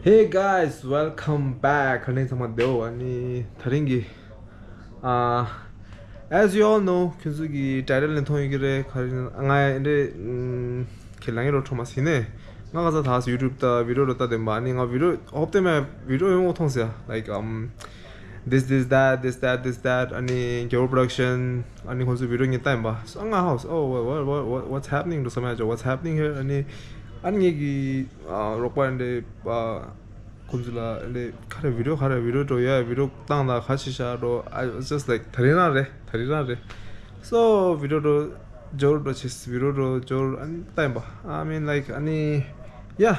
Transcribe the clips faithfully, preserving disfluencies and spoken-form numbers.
Hey guys, welcome back. ཁ་ནས་ཚང་མ་བདེ་པོ། ཨ་ནི་དེ་རིང་གི་ཨ། As you all know, ཁྱོད་ཚོ་གི་ཊའི་ཊལ་ནས་མཐོང་ཡོད་ཀྱི་རེད། ག་རེ་ཡིན་ན་ང་ཡ་འདྲེ་ཁྱེད་ལ་ངའི་རོ་ཁྲོ་མ་ཟིན་ནས། ང་ག་ས་ཐག་ཡུ་ཊུབ་ད་བི་ཌི་ཡོ་རོ་ལྟ་དེ་མ་ནི་ང་བི་ཌི་ཡོ་ཧོབ་ཏེ་མ་བི་ཌི་ཡོ་ཡོང་མཐོང་ཟེར། Like, um, this, this, that, this, that, this, that. ཨ་ནི་རྒྱལ་པོ་པྲོ་ཌག་ཤན། ཨ་ནི་ཁོང་ཚོའི་བི་ཌི་ཡོ་ངས་ལྟ་ཡིན་པ། So ང་ཧའོ། Oh, what, what, what, what's happening འགྲོ་བསམ་ཡ་ཅོ། What's happening here? ཨ་ནི་ཨ་ནི་ངེད་ཀྱི་ཨ་རོགས་པ་འདྲེ་ཨ། ཁོང་ཚོ་ལ་ལས་ག་རེ་བི་ཌི་ཡོ་ག་རེ་བི་ཌི་ཡོ་འགྲོ་ཡ་བི་ཌི་ཡོ་བཏང་ད་ག་ཅི་བྱ་འགྲོ། I was just like དེ་རིང་རང་རེད། དེ་རིང་རང་རེད། So བི་ཌི་ཡོ་འགྲོ་འབྱོར་འགྲོ་ཆེ། བི་ཌི་ཡོ་འགྲོ་འབྱོར་ཨ་ནི་ལྟ་ཡིན་པ། I mean, like, ཨ་ནི་yeah,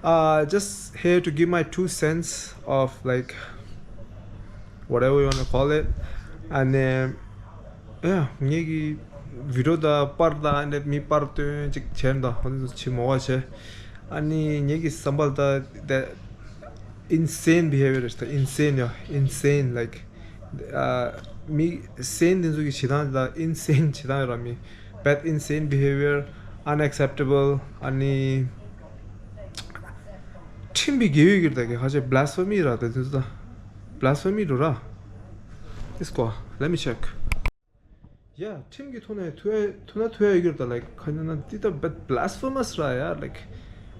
uh, just here to give my two cents of, like, whatever you wanna call it. And then yeah, ངེད་ཀྱི་བི་ཌི་ཡོ་ད་པར་ད་ཨ་ནི་མི་པར་སྟོན་ཅིག་བྱས་ད་ཧོ་ནི་ཚོ་ཆི་མོ་བ་བྱས། ཨ་ནི་ངེད་ཀྱི་བསམ་པ་ད་that insane behavior རེད། ད་insane ཡ། Insane, like, ཨ། མི་སེན་དེ་ཚོ་གི་བྱེད་སྟངས་ད་insane བྱེད་སྟངས་ཡོད་ར། མི་bad insane behavior, unacceptable. ཨ་ནི་ཁྲིམས་པའི་རྒྱལ་ཡུལ་གྱི་ད་གི་ཁ་ཆེ་blasphemy ར། དེ་ཚོ་ད་blasphemy འགྲོ་ར། This go, let me check. Yeah, ཁྲིམས་ཀྱི་ཐོག་ནས་ཐུག་ཐུག་ན་ཐུག་ཡ་ཡོད་རྒྱུ་རེད་ད། Like, ཁ་ཉན་ན་འདི་ད་blasphemous ར་ཡ། Like,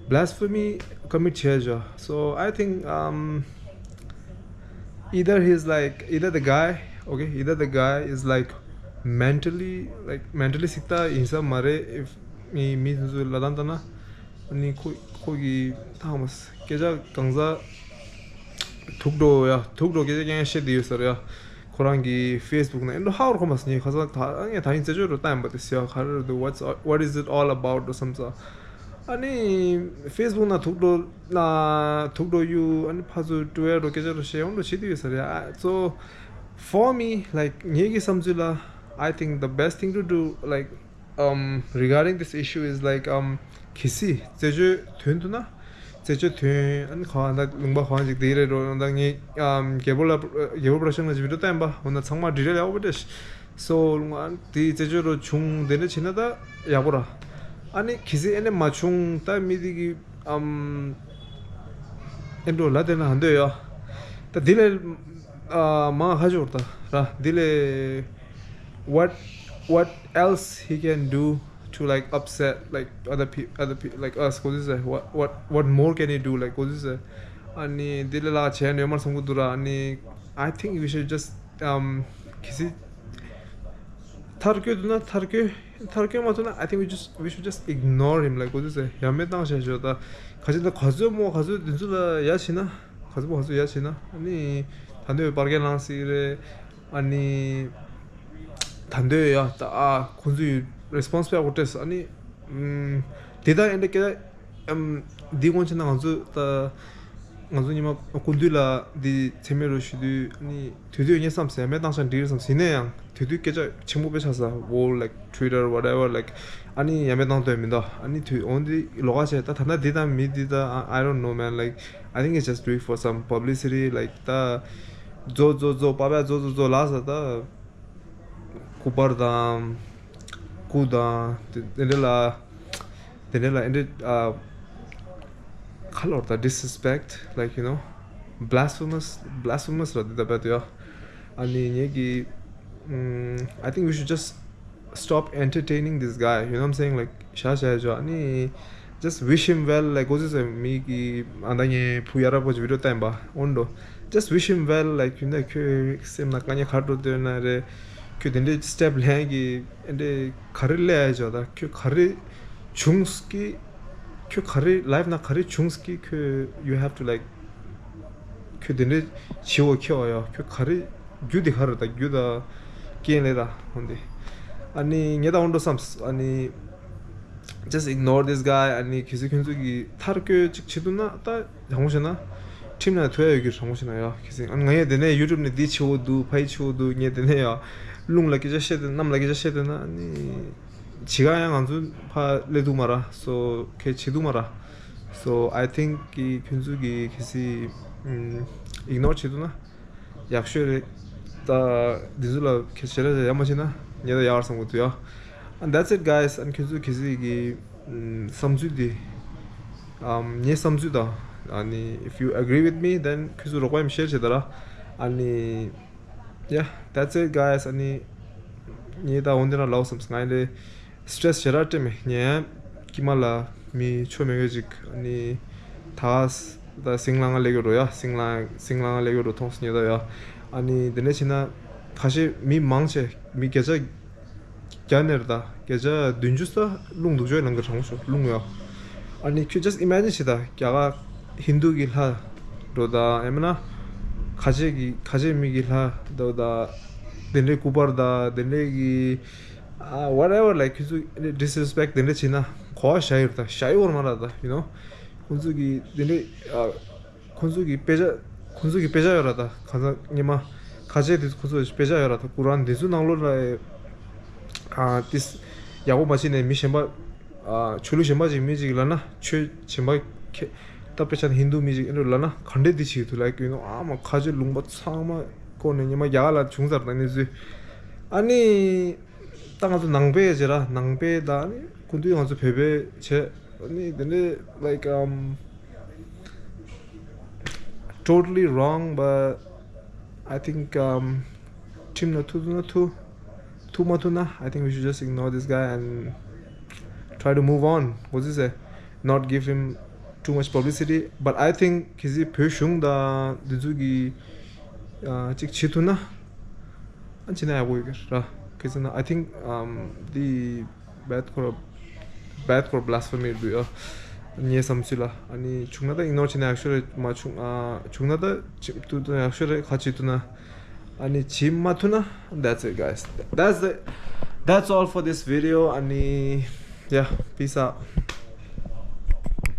blasphemy commit བྱས་བཞག So I think, um, either he's like, either the guy, okay, either the guy is, like, mentally, like, mentally sick ད་ཡིན་ས་མ་རེད། If མི་མི་དེ་ཚོའི་ལ་དང་ལྟ་ན། ཨ་ནི་ཁོ་ཁོ་གི་ཐང་མ་སྐད་ཆ་གང་ཟག་དུག་འགྲོ་ཡ། དུག་འགྲོ་སྐད་ཆ་རྐྱང་རྐྱང་བཤད་དེ་ཡོད་ས་རེད་ཡ། ཁོ་རང་གི་ཕེ་སི་བུག་ནང་ཨེ་འགྲོ་ཧ་གོ་མ་སོང་། ངས་ཁ་སང་ད་ངས་ད་ཡིན་རྩད་གཅོད་འགྲོ་ལྟ་ཡིན་པ་དེ་ཟེར་ཡ། ག་རེ་རེད་འདུག What's, what is it all about འགྲོ་བསམ་ས། ཨ་ནི་ཕེ་སི་བུག་ནང་དུག་འགྲོ་ན་དུག་འགྲོ་ཡུ། ཨ་ནི་ཕར་ཚུར་འགྲོ་ཡ་འགྲོ་སྐད་ཆ་འགྲོ་བཤད་ཡོང་འགྲོ་བྱེད་དེ་ཡོད་ས་རེད་ཡ། So for me, like, ངེད་ཀྱི་བསམ་ཚུལ་ལ། I think the best thing to do, like, um, regarding this issue is, like, um, གལ་སྲིད་རྩད་གཅོད་ཐོན་འདུག་ན། རྩད་གཅོད་ཐོན། ཨ་ནི་གང་ད་ལུང་པ་གང་ཅིག་དེ་རེད་འགྲོ་ཡང་ད་ངས་um, རྒྱལ་པོ་ལ་རྒྱལ་པོ་པྲོ་ཌག་ཤན་ལ་ཅིག་བི་ཌི་ཡོ་བལྟས་ཡིན་པ། འོ་ན་ཚང་མ་ཌི་ཊེལ་ཡག་པོ་བལྟས། So ལུང་ཨ་དེ་རྩད་གཅོད་རོ་བྱུང་དེ་འདྲ་བྱས་ན་ད་ཡག་པོ་ར། ཨ་ནི་གལ་སྲིད་ཨེ་ནས་མ་བྱུང་ད་མི་དེ་གི་um, ཨེ་འགྲོ་ལ་དེ་ན་ཧ་འདོད་ཡ། ད་དེ་ལས་ཨ་མང་ཧ་ཅོར་ད་ར། དེ་ལས་what, what else he can do to, like, upset, like, other pe other pe like us གོ་ཟེར། What, what, what more can he do, like, གོ་ཟེར། ཨ་ནི་དེ་ལས་ལ་བྱས་ནས་མར་སོང་གི་འདུག་ར། ཨ་ནི་I think we should just um, གལ་སྲིད་མཐར་སྐྱོད་འདུག་ན་མཐར་སྐྱོད། མཐར་སྐྱོད་མ་ཐུབ་ན། I think we just, we should just ignore him, like, གོ་ཟེར། ཡ་མེད་བཏང་བྱས་ཞོ། ད་ག་ཅི་ད་ག་ཚོད་མོ་ག་ཚོད་དེ་ཚོ་ལ་ཡ་བྱེད་ན། ག་ཚོད་མོ་ག་ཚོད་ཡ་བྱེད་ན། ཨ་ནི་ད་འདོད་པར་གས་ལངས་སྲིད་རེད། ཨ་ནི་ད་འདོད་ཡ་ད་ཨ་ཁོང་ཚོའི་རེ་སི་པོན་སི་པེ་ཨོ་ཏེས། ཨ་ནི་ཨམ་དེ་ད་ཨེ་འདྲ་སྐད་ཨམ་འདི་སྔོན་ཆད་ན་ང་ཚོ་ད་ང་ཚོ་ཉི་མ་སྐུ་མདུན་ལ་འདི་མཚན་སྨད་རུ་ཞུ་དུས། ཨ་ནི་དུས་དུས་ངས་བསམ་ཟེར། ཡ་མེད་བཏང་ཤག་འགྲིག་རེད་བསམ་ཟིན་ནས། ཡང་དུས་དུས་སྐད་ཆ་ཆེན་པོ་དཔེ་ཆགས་ས་འོ། Like, Twitter, whatever, like, ཨ་ནི་ཡ་མེད་བཏང་འདོད་མི་འདུག་ཨ་ནི་དུས་འོན་ཏེ་ལོགས་ཀ་བྱས་ད་ད་ལྟ་འདི་དང་མི་འདི་ད་I, I don't know, man. Like, I think he's just doing for some publicity. Like, ད་ཛོ་ཛོ་ཛོ་པ་པ་ཛོ་ཛོ་ཛོ་ལ་ས་ད་སྐུ་པར་དང་སྐུ་དང་དེ་དེ་འདྲ་ལ་དེ་འདྲ་ལ་ཨེ་འདྲ་ཨ་ཁ་ལོར་ད་disrespect, like, you know, blasphemous, blasphemous ར་འདི་ད་བད་ཡ། ཨ་ནི་ངེད་ཀྱི་ཨམ་I think we should just stop entertaining this guy, you know what I'm saying? Like, ཤ་ཤ་ཇོ། ཨ་ནི་just wish him well, like, གོ་ཟེར་མི་གི་ཨ་ད་ངས་བུ་ཡ་རབས་གོ་ཅི་བི་ཌི་ཡོ་བལྟས་པ་འོན་འགྲོ། Just wish him well, like, you know, ཁྱོད་སེམས་ན་དཀའ་ངལ་ག་འགྲོ་འདོད་ན་རེད། ཁྱོད་དེ་འདྲའི་སི་ཊེབ་ལེན་གི་ཨེ་འདྲའི་ག་རེ་ལས་ཡ་ཇོ། ད་ཁྱོད་ག་རེ་བྱུང་གི། ཁྱོད་ག་རེ་ལའིཕ་ནང་ག་རེ་བྱུང་གི། ཁྱོད་you have to, like, ཁྱོད་དེ་འདྲའི་བྱེད་འོ་ཁྱེད་འོ་ཡ། ཁྱོད་ག་རེ་རྒྱུ་དེ་ག་རེ་ད་རྒྱུ་ད་རྐྱེན་ལས་ད་འོན་ཏེ། ཨ་ནི་ངས་ད་འོན་འགྲོ་བསམས། ཨ་ནི་just ignore this guy. ཨ་ནི་གལ་སྲིད་ཁྱོད་ཚོ་གི་མཐར་སྐྱོད་ཅིག་བྱེད་ཐུབ་ན་ད་དྲང་པོ་བཤད་ན་ཁྲིམས་ནང་ཐུག་ཡ་ཡོད་ཀྱི། དྲང་པོ་བཤད་ན་ཡ་གལ་སྲིད་ཨ་ནི་ང་ཡ་དེ་ནས་ཡུ་ཊུབ་ནས་འདི་བྱེད་འོ་འདུག་ཕ་ཡི་བྱེད་འོ་འདུག་ངས་དེ་ནས་ཡ་རླུང་ལ་སྐད་ཆ་བཤད་དེ་གནམ་ལ་སྐད་ཆ་བཤད་དེ་ན་ཨ་ནི། ཇི་ག་ཡང་ང་ཚོ་ཕ་ལས་འདུག་མ་ར། So ཁྱེད་བྱེད་འདུག་མ་ར། So I think གི་ཁྱོད་ཚོ་གི་གལ་སྲིད་ཨམ་ཨིག་ནོར་བྱེད་འདུག་ན་ཡག་ཤོས་རེད། ད་འདི་ཚོ་ལ་ཁྱེད་བྱེད་ལ་ཡག་མ་བྱེད་ན་ངས་ད་ཡག་བསམ་གི་འདུག་ཡ། And that's it, guys. ཨ་ནི་ཁྱོད་ཚོ་གལ་སྲིད་གི་ཨམ་བསམ་ཚུལ་འདི་ཨམ་ངའི་བསམ་ཚུལ་དང་ ཨ་ནི་if you agree with me, then ཁྱོད་ཚོ་རོགས་པ་ཡིན་share བྱེད་ད་ར། ཨ་ནི yeah, that's it guys. ཨ་ནི་ངས་ད་འོན་ཏེ་ན་ལའོ་བསམ་ང་ལས་stress ཞེ་དྲག་སྤྲད་མེད། ངས་ཀྱི་མ་ལ་མི་ཆོ་མེད་གི་ཅིག་ཨ་ནི་ད་ད་སིང་ལ་ང་ལས་གི་རོ་ཡ། སིང་ལ་སིང་ལ་ང་ལས་གི་རོ་ཐོང་སི་ཉེ་ད་ཡ། ཨ་ནི་དེ་འདྲ་བྱས་ན་ཁ་ཤས་མི་མང་ཆེ་མི་བརྒྱ་ཆ་བརྒྱ་ནས་རེད་ད། བརྒྱ་ཆ་བདུན་ཅུ་ས་རླུང་འདུག་ཅོ་ནང་གི་གྲོང་ཚོ་རླུང་ཡོད། ཨ་ནི་ཁྱོད་just imagine བྱེད་ད། རྒྱ་གར་ཧིན་དུ་གི་ལྷ་འགྲོ་ད་ཨེ་མ་ན་ཁ་ཆེ་གི་ཁ་ཆེ་མི་གི་ལྷ་འགྲོ་ད། དེ་འདྲའི་སྐུ་པར་ད་དེ་འདྲའི་གི་ཨ་whatever like ཁྱོད་ཚོ་disrespect དེ་འདྲ་བྱེད་ན་གོ་བ་ཞ་ཡོད་ད། ཞ་ཡོད་མ་ར་ད། you know ཁོང་ཚོ་གི་དེ་འདྲའི་ཨ། ཁོང་ཚོ་གི་དཔེ་ཆ། ཁོང་ཚོ་གི་དཔེ་ཆ་ཡོད་ར་ད། གང་ཟག་སྔོན་མ་ཁ་ཆེ་དེ་ཁོང་ཚོ་དཔེ་ཆ་ཡོད་ར་ད། ཀུ་རཱན་དེ་ཚོ་ནང་ལོགས་ལ་ཨ་ཏིས་ཡག་པོ་མ་བྱས་ནས་མི་གཞན་པ་ཨ་ཆོས་ལུགས་གཞན་པ་ཅིག་མི་ཅིག་ལབ་ན་ཆོས་གཞན་པ་ཁེ་ད་དཔེ་ཆ་ནི་ཧིན་དུ་མི་ཅིག་ཨེ་འདྲ་ལབ་ན་ག་འདྲས་དེ་བྱེད་ཐུབ་ལ་ཀུན་ཨ་མ་ཁ་ཆེ་ལུང་པ་ཚང་མ་བསྐོར་ནས་སྔོན་མ་རྒྱ་གར་ལ་བྱུང་ཚར་ད་གནས་ཚུལ། ཨ་ནི་ད་ང་ཚོ་ནང་པའི་ཅེ་ར་ནང་པའི་ད་ཨ་ནི་ཁོང་ཚོས་ང་ཚོ་བོད་པའི་བྱས་ཨ་ནི་དེ་འདྲས་like um totally wrong, but I think um ཁྲིམས་ན་ཐུག་ཐུག་ན་ཐུག་ཐུག་མ་ཐུག་ན། I think we should just ignore this guy and try to move on. What do you say? Not give him too much publicity, but I think གལ་སྲིད་བོད་གཞུང་དང་འདི་ཚོ་གི་ཨ་གཅིག་བྱེད་ཐུབ་ན་ཨ་བྱེད་ན་ཡག་པོ་ཡོད་ཀྱི་ར། གལ་སྲིད་ན་I think um the bad ཁོ་ར་bad ཁོ་ར་blasphemy རེད་འདུག་ཡ། ངའི་བསམ་ཚུལ་ལ། ཨ་ནི་བྱུང་ན་ད་ignore བྱེད་ན་ཡག་ཤོས་རེད། མ་བྱུང་ཨ་བྱུང་ན་ད་ཅིག་ཏུ་ད་ཡག་ཤོས་རེད། ཁ་ཅིག་ཏུ་ན་ཨ་ནི་བྱེད་མ་ཐུབ་ན། That's it guys, that's the that's all for this video. ཨ་ནི yeah, peace out.